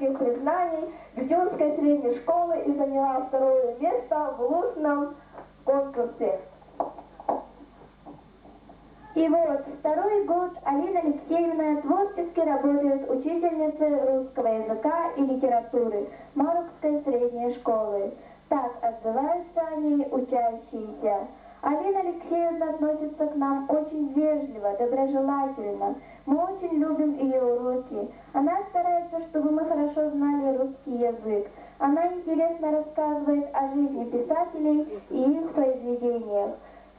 Признаний Бетюнской средней школы и заняла второе место в устном конкурсе. И вот второй год Алина Алексеевна творчески работает учительницей русского языка и литературы Марукской средней школы. Так отзываются о ней учащиеся. Алина Алексеевна относится к нам очень вежливо, доброжелательно. Мы очень любим ее уроки. Она старается, чтобы мы хорошо знали русский язык. Она интересно рассказывает о жизни писателей и их произведениях.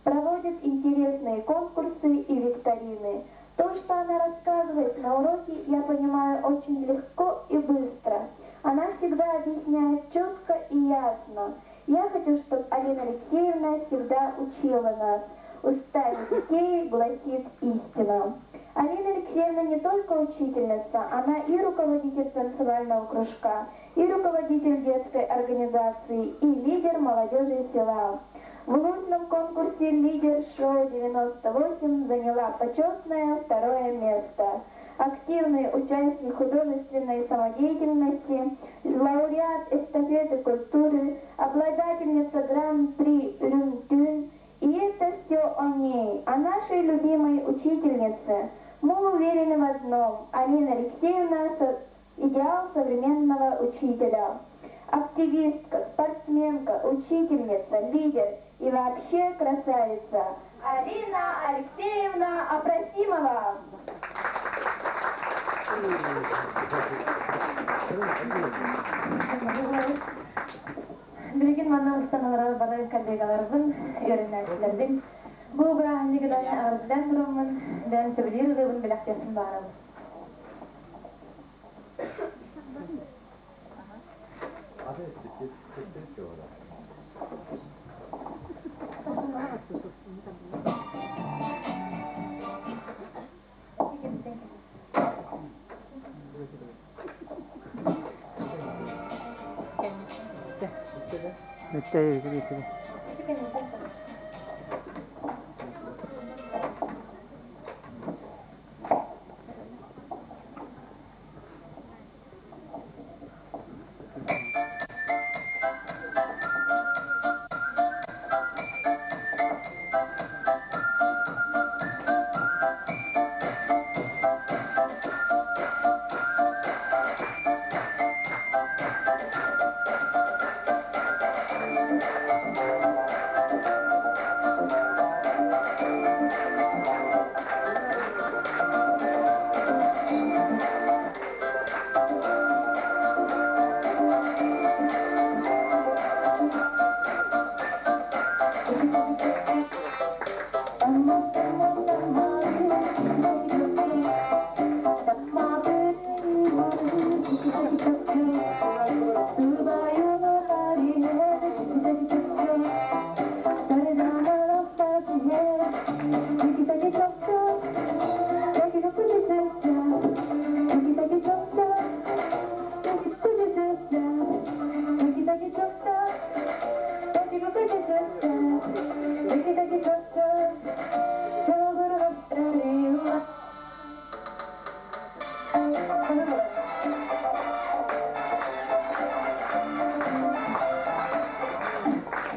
Проводит интересные конкурсы и викторины. То, что она рассказывает на уроке, я понимаю очень легко и быстро. Она всегда объясняет четко и ясно. Я хочу, чтобы Алина Алексеевна всегда учила нас. Устами детей гласит истина. Алина Алексеевна не только учительница, она и руководитель танцевального кружка, и руководитель детской организации, и лидер молодежи села. В устном конкурсе «Лидер шоу 98» заняла почетное второе место. Активный участник художественной самодеятельности, лауреат эстафеты культуры, обладательница гран-при «Рюнтюн». И это все о ней, о нашей любимой учительнице. Мы уверены в одном: Алина Алексеевна – идеал современного учителя. Активистка, спортсменка, учительница, лидер и вообще красавица. Алина Алексеевна Апросимова. Билигин манна мустан олорор бары коллегаларбын, үөрэнээччилэрбин бу бырааһынньыгынан эҕэрдэлээн тураммын, бэйэм сөбүлүүр ырыабын бэлэхтиэхпин баҕарабын.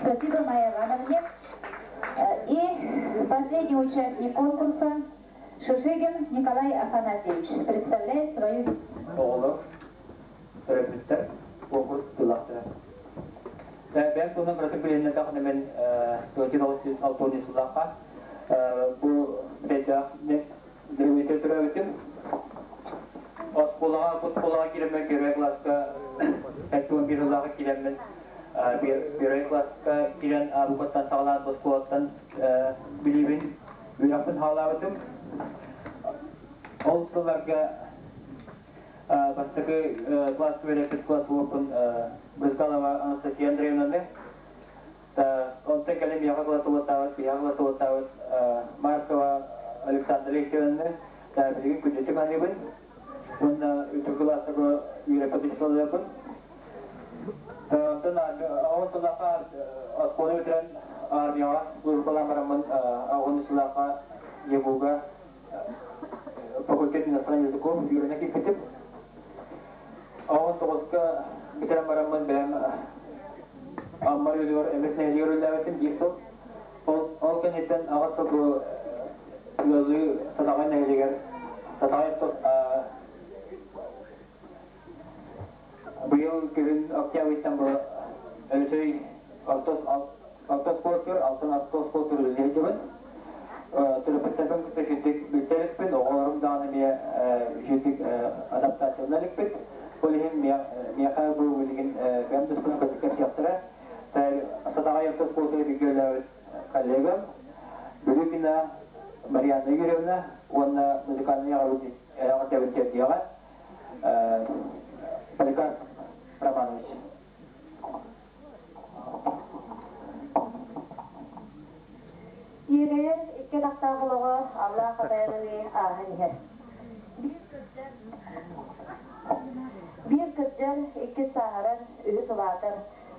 Спасибо, Майя Ивановне. И последний участник конкурса Шишигин Николай Афанасьевич представляет свою... Оҕолор, төрөппүттэр, конкурс кыттыылаахтара. Бэйэм туһунан кыратык билиһиннэрдэххинэ мин 1960 сыллаахха бу Бэйдээх Дөрүҥүтэ төрөөбүтүм. Оскуолаҕа, бу оскуолаҕа киирэммин первый класска 51 сыллааҕы киирэммин первый класска киирэн букаттан саҕалаан бу оскуолаттан билиибин үөрэхпин хаалаабытым. Ол сылларга бастакы класска үөрэппит класс уоппун Брызгалова Анастасия Андреевнаны онтон кэлин миэхэ класс уоттаабыт, биһиэхэ класс уоттаабыт Маркова Александра Алексеевнаны билигин күндүтүк аныыбын уонна үтүө кылаастарга үөрэппит учууталларбын. Онтон оҕо сыллаахха оскуола бүтэрэн армияҕа службалаан бараммын оҕону сыллаахха ЕГУга факультет иностранных языков үөрэнэ киирбитим. Тоҕуска бүтэрэн бараммын бэйэм Амма үйэтигэр эмис нэһилиэгэр үлэлээбитим биир сыл. Ол кэнниттэн аҕыс сыл бу ыаллыы Сатаҕай нэһилиэгэр Сатаҕай быйыл күһүн октябрьтан бу Өлөсөй орто оскуолатыгар алтан орто оскуолатыгар үлэлии сылдьабын. Төрөппүттэрбин кытта үчүгдүк билсэ иликпин, оҕолорум даҕаны эмиэ үчүгдүк адаптациялана иликпит. Ол иһин миэхэ бу билигин бэйэм туспунан кырдьык кэпсиэхтэрэ. Сатаҕай орто оскуолатыгар бииргэ үлэлээбит коллегам Бүлүүкина Марианна Юрьевна уонна музыкальнай эҕэрдэбин тиэрдиэҕэ Поликарп Романович. Иэдэйэр икки атахтаах олоҕо Аллаах хатайаныныы ааһан иһэр. Биир кырдьар, иккис сааһырар, үһүс улаатар.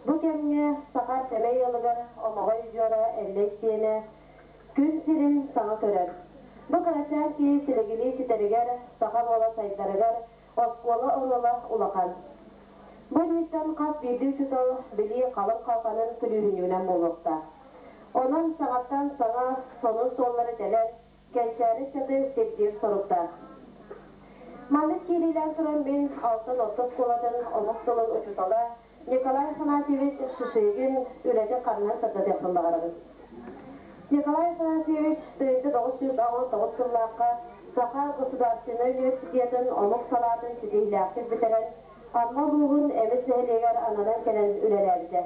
Бу кэмҥэ саха сэмэй ыалыгар Омоҕой удьуора Эллэй сиэнэ күн сирин саҥа көрөр. Бу кырачаан киһи силигилии ситэригэр, саха буола сайдарыгар оскуола оруола улахан. Бу инниттэн хас биирдии учуутал билии халыҥ халҕанын күлүүһүнньүгүнэн буолуохтаах. Онон саҥаттан саҥа сонун суоллары тэлэн, кэнчээри ыччаты сирдиир соруктаах. Маннык киириилээн туран мин Алтан орто оскуолатын омук тылын учуутала Николай Афанасьевич Шишигин үлэтин-хамнаһын сырдатыахпын баҕарабын. Николай Афанасьевич 1989 сыллаахха Саха государственнай университетын омук салаатын ситиһиилээхтик бүтэрэн, Амма улууһун Эмис нэһилиэгэр ананан кэлэн үлэлээбитэ.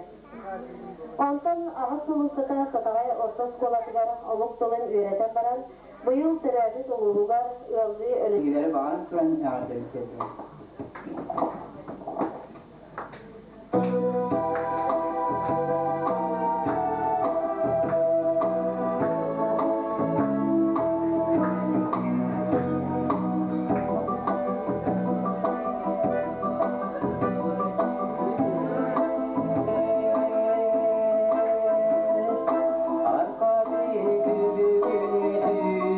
Онтон аҕыс сыл устата Сатаҕай орто оскуолатыгар омук тылын үөрэтэн баран, быйыл төрөөбүт улууһугар ыаллыы Өлө баҕаран туран эҕэрдэбит тиэрдибит. Аркадий күбүгүнү сүтэрин.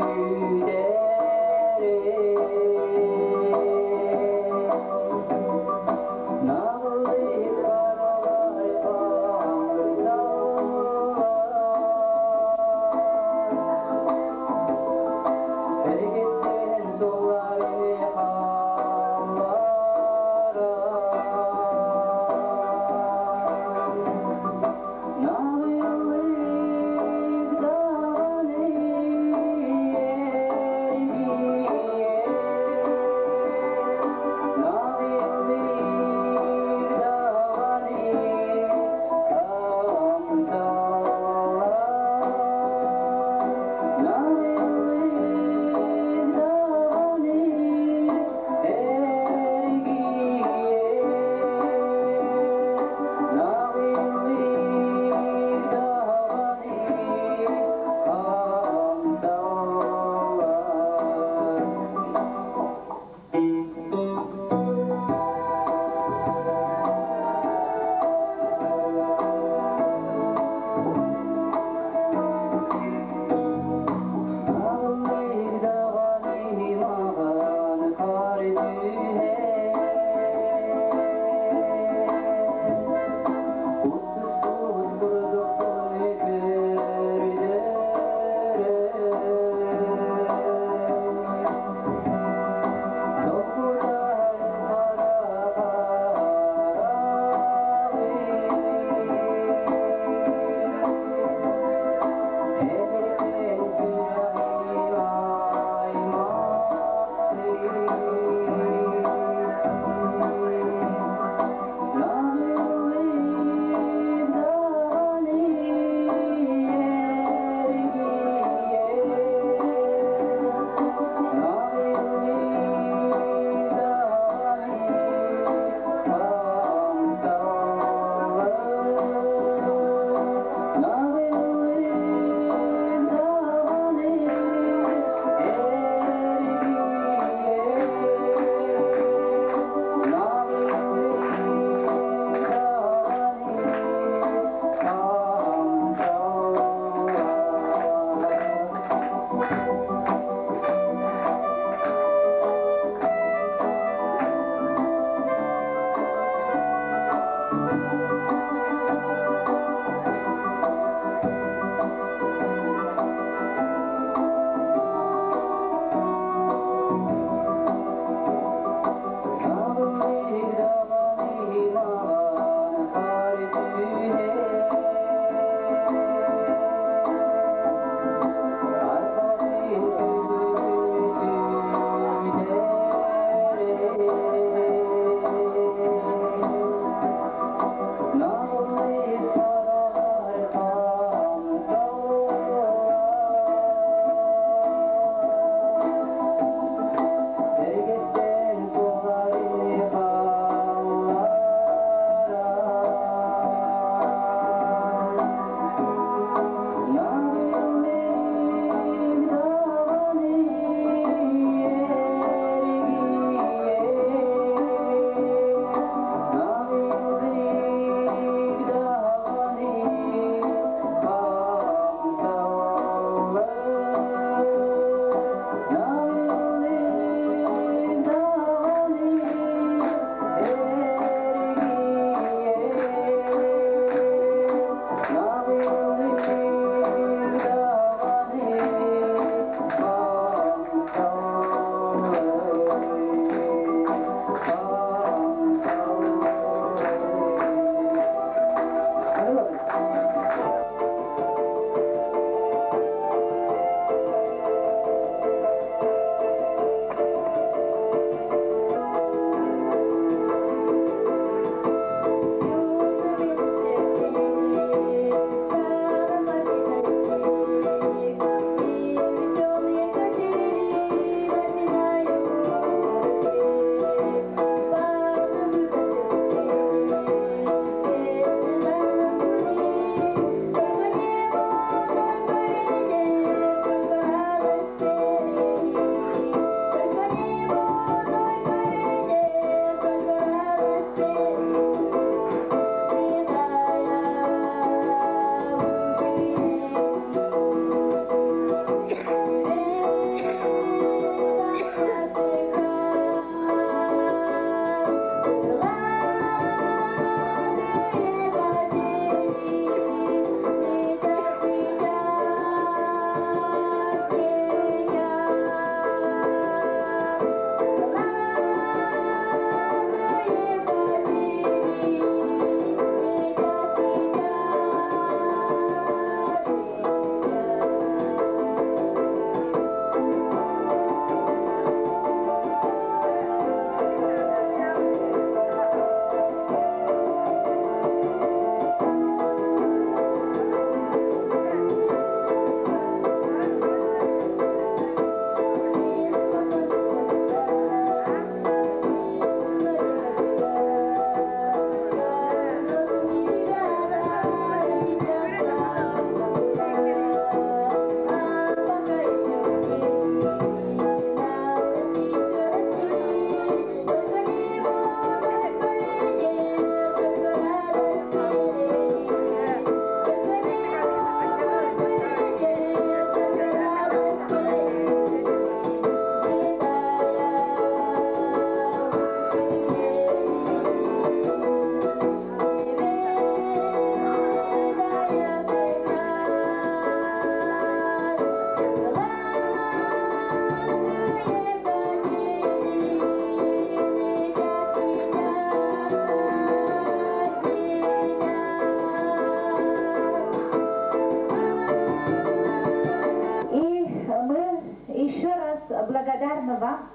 благодарна вам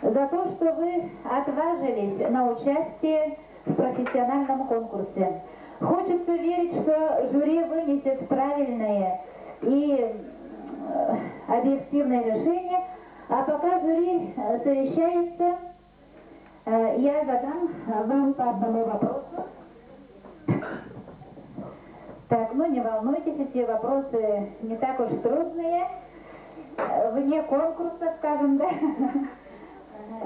за то, что вы отважились на участие в профессиональном конкурсе. Хочется верить, что жюри вынесет правильное и объективное решение. А пока жюри совещается, я задам вам по одному вопросу. Так, ну не волнуйтесь, эти вопросы не так уж трудные. Вне конкурса, скажем, да?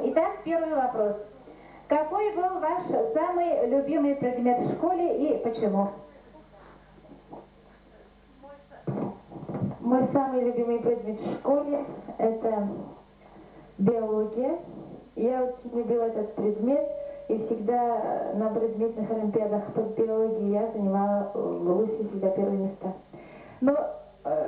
Итак, первый вопрос. Какой был ваш самый любимый предмет в школе и почему? Мой самый любимый предмет в школе – это биология. Я очень любила этот предмет, и всегда на предметных олимпиадах по биологии я занимала в улусе всегда первые места. Но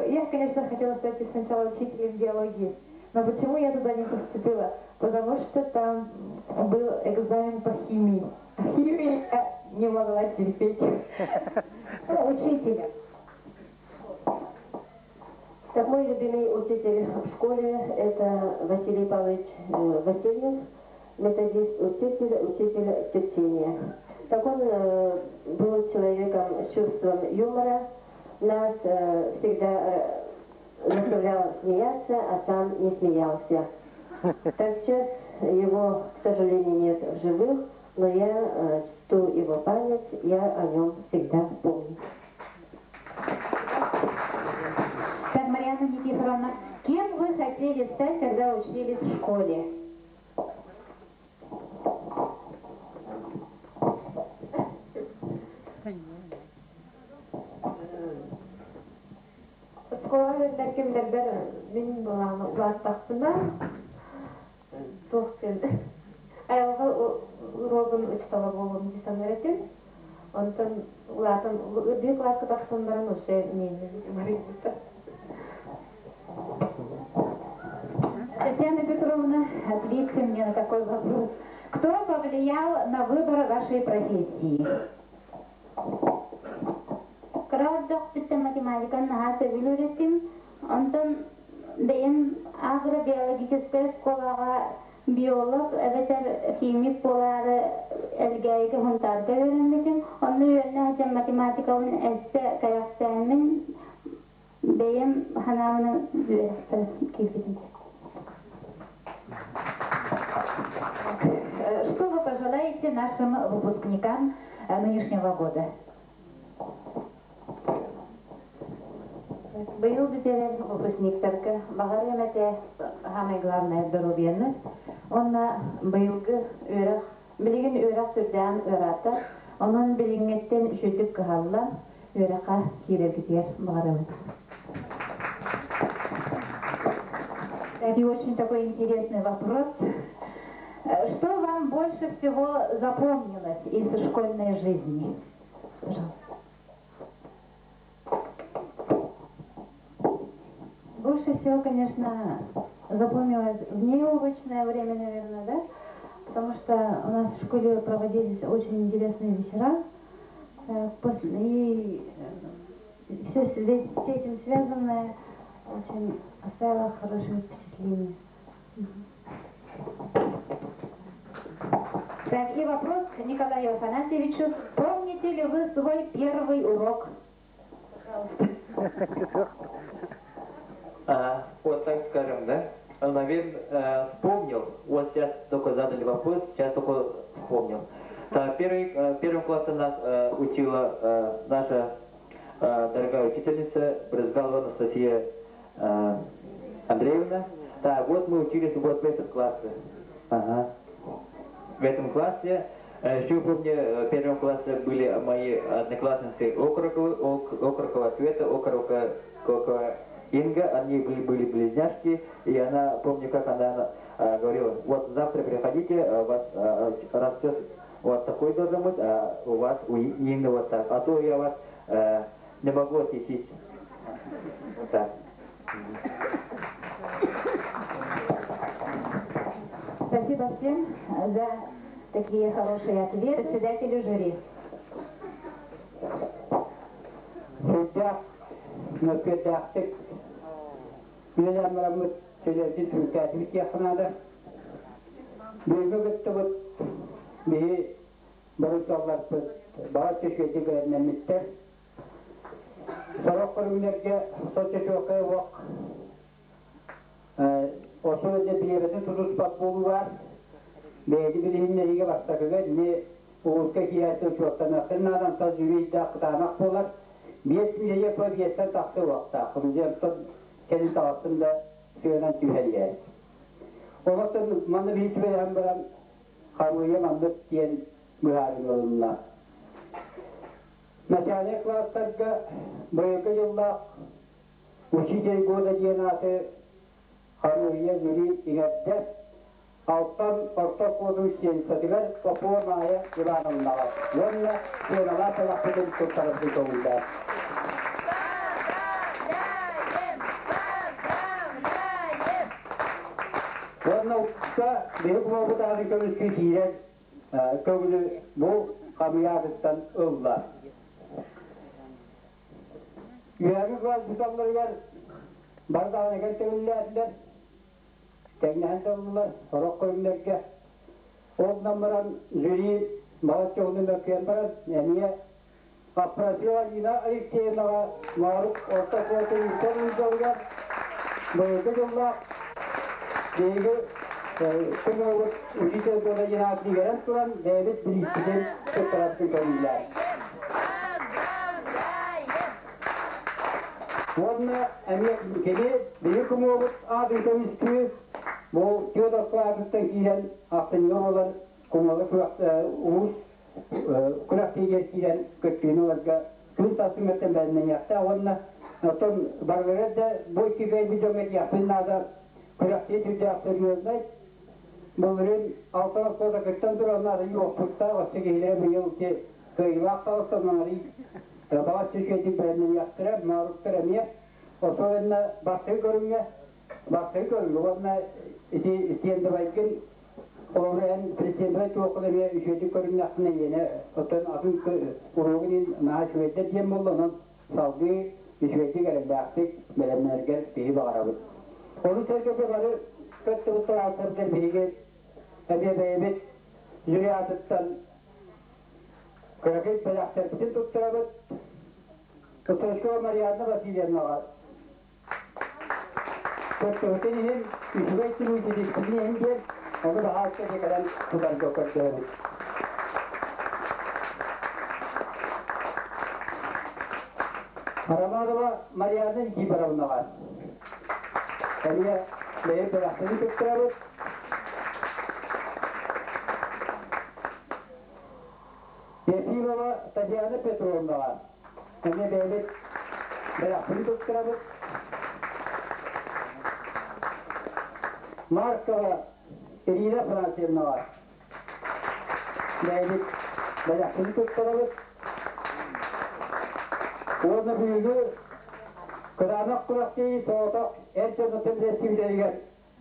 я, конечно, хотела стать сначала учителем биологии. Но почему я туда не поступила? Потому что там был экзамен по химии. А химию я не могла терпеть. Ну, учителя. Так, мой любимый учитель в школе – это Василий Павлович Васильев, методист, учитель, учитель черчения. Так он был человеком с чувством юмора, нас всегда заставлял смеяться, а сам не смеялся. Так сейчас его, к сожалению, нет в живых, но я чту его память, я о нем всегда помню. Так, Марьяна Никифоровна, кем вы хотели стать, когда учились в школе? Оскуола кэмнэрбэр мин буоллаҕына улааттахпына туох диэн айылҕа уруогун учуутала буолуом дии саныыр этим. Онтон улаатан үрдүкү кылааска тахсан баран уже мнение уларыйбыта. Татьяна Петровна, ответьте мне на такой вопрос. Кто повлиял на выбор вашей профессии? Кыра эрдэхпиттэн математиканы наһаа сөбүлүүр этим. Онтон бэйэм агробиологическай оскуолаҕа биолог эбэтэр химик буолаары Элгээйигэ Һунтаарга үөрэммитим. Онно үөрэнэ сылдьан математикабын өссө кэрэхсээммин бэйэм санаабынан үөрэхпэр киирбитим. Что вы пожелаете нашим выпускникам нынешнего года? Быйыл бүтэрэр выпускниктарга баҕарыам этэ самое главное здоровьены. Уонна быйылгы үөрэх, билигин үөрэх сүрдээн ыараата. Онон билиҥҥиттэн үчүгдүк кыһаллан үөрэххэ киирэргитигэр баҕарабын. Так, и очень такой интересный вопрос. Что вам больше всего запомнилось из школьной жизни? Пожалуйста. Больше всего, конечно, запомнилось внеурочное время, наверное, да? Потому что у нас в школе проводились очень интересные вечера. И все с этим связанное очень оставило хорошее впечатление. Так, и вопрос к Николаю Афанасьевичу. Помните ли вы свой первый урок? Пожалуйста. А, вот так скажем, да? Наверное, вспомнил. Вот сейчас только задали вопрос, сейчас только вспомнил. Так, первым классом нас учила наша дорогая учительница Брызгалова Анастасия Андреевна. Так, вот мы учились вот в этом классе. Ага. В этом классе. Еще помню, в первом классе были мои одноклассницы Окорокова, Окорокова Света, Окорокова Инга, они были близняшки, и она, помню, как она говорила: вот завтра приходите, у вас растет вот такой должен быть, а у вас, у Инны вот так, а то я вас не могу отличить. Вот так. Спасибо всем за такие хорошие ответы. Председателю жюри. Сүрдээх мөккүөрдээхтик үлэлээн бараммыт. Үлэбитин түмүктээтибит диэххэ наада. Бүгүҥҥү кыттыбыт биһи боручалларбыт баҕа үчүгэйдик бэлэмнэммиттэр. Сорох көрүҥнэргэ соччо чуолкай уох Осуо биэбэтин тутуспат буолуу баар. Бэйэти билиһиннэриигэ бастакыга ини улууска киирээччи учуоттаныахтарын наадантан жюри-дээх кытаанах буолар. Биэс миэйэ по биэстэн тахса уохтаах. Онтон кэлин таҕыстым да сыанан түһэн иһэр. Олортон манна биһи сүбэлэһэн баран хамыыйа маннык диэн быһаарыы ылынна. Начальнай класстарга быйылгы дьыллаах Учитель года диэн ааты хамыыйа жюри иҥэрдэ. Алтан орто оскуолатын учительницатыгар Попова Маайа Ивановнаҕа уонна сыаналаах талахпытын туттарарбын көҥүллээх. Уонна укка биһи буолбут аатын көмүскүү киирэн көҥүлү бу хамыйаатыттан ылла. Үөһээҥҥи кылаас учууталларыгар бары даҕаны кэлтэбиллээтилэр. Тэҥнэһэн да ыллылар сорох көрүҥнэргэ. Ол гынан баран жюри балачча уһуннук мөккүһэн баран эмиэ Афросиева Алина Алексеевнаҕа Моорук орто оскуолатын иитэр ыалдьалыгар быйылгы дьыллаах биһиги кумуобут учитель года диэн аатын иҥэрэн туран бэйэбит бирииспитин туттарарбытын көҥүллээн. Уонна эмиэ кини биһи кумуобут аатын көмүскүү бу Федорка аатыттан киирэн ахсынньыга буолар кумуола улуус күрэхтиигэр киирэн кыттыыны ыларга күн сарсыҥҥыттан бэлэмнэниэхтээх уонна оттон барыларыгар да бу икки кыайбыт дьоҥҥо этиэхпин наада күрэхтии сүрдээх серьезнай былырыын алтан оскуолата кыттан тураннар уоппуттаах өссө киһилэрэ быйыл кыайыылаах таҕыстан баҕас үчүгэйдик бэлэмнэниэхтэрэ мооруктар эмиэ особенно бастакы көрүҥҥэ бастакы көрүҥҥэ уонна ити стендовайгын холобура эн стендовай туоххун эмиэ үчүгэйдик көрүннэххинэ иэнэ оттон атын уруогун иһин наһаа үчүгэйдэр диэн буолла онон салгыы үчүгэйдик эрэллээхтик бэлэмнэнэргэр биһи баҕарабыт. Ону сэргэ бары кыттыбыттар ааттарыттан биһиги эмиэ бэйэбит жюри аатыттан кыракый бэлэхтэрбитин туттарабыт. Стручкова Марианна Васильевнаҕа кыттыбытын иһин, үчүгэй түмүк ситиспитин иһин диэн, ону баһаалыста кэлэн тутарга көрдөһөбүт. Романова Марианна Никифоровнаҕа эмиэ бэйэ бэлэхтэрин туттарабыт. Ефимова Татьяна Петровнаҕа эмиэ бэйэбит бэлэхпитин туттарабыт. Маркова Ирина Афанасьевнаҕа бэйэбит бэлэхпитин туттарабыт. Уонна бүгүҥҥү кытаанах күрэхтэһии соҕотох эр дьоннортон билэстибитэригэр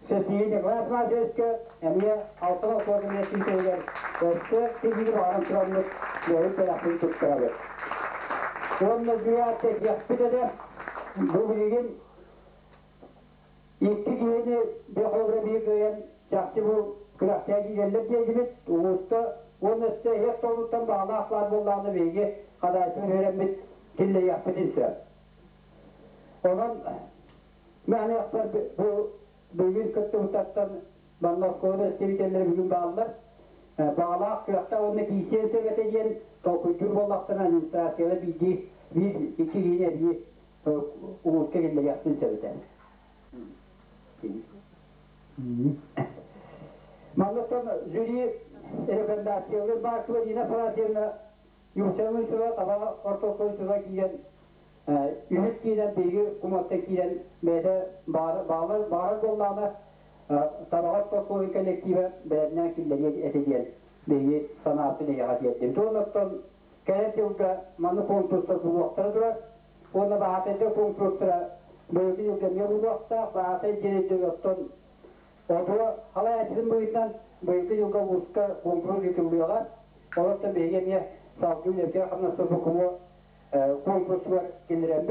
София Николай Афанасьевичка эмиэ алтан оскуолатын билэстибитэригэр өссө тиһигин баҕаран тураммыт бэйэбит бэлэхпитин туттарабыт. Уонна жюри этиэхпит этэ, бу билигин Икки киһини бөхөбүрэ биир кыайан чахчы бу күрэхтэһэ киирэллэр диэтибит. Улууска уонна өссө иһэр толуттан баҕалаах баар буоллаҕына биһиги хадаайсыбын үөрэммит киллэриэхпитин сөп. Онон мээнэхпэр бу бүгүн кыттыбыттартан манна оскуола бэрэстэбиитэллэрэ бүгүн бааллар. Баҕалаах кыахтаах уонна киирсиэн сөп этэ диэн толкуйдуур буоллахтарына администрацияда биирдии биир икки киһини эбии улууска киллэриэхпин сөп этэ. Манныктан жюри рекомендациялыыр баартыба Нина Афанасьевна Юрсеновичева таба ортоскуолуга киирэн үһүс киирэн биһиги куматтан киирэн бэйэтэ баалар баарар буоллаҕына табаҕа ортоскуолун коллектива бэлэмнээн киллэриэ этэ диэн биһиги санаабытын эйэҕэ тиэрдим. Туоннаттан кэлэр сылга маннык конкурстар булуохтара турар. Уонна баһаатайдар конкурстара быйылгы дьылга эмиэ буолуохтаах. Баһаатай диэн оттон отуо халайааччытын быһыытынан быйылгы дьылга улууска конкурс ыытыллыаҕа. Олортон биһиги эмиэ салгыы үлэбитигэр хамнаспыт бу кумуо конкурсугар киллэрэммит.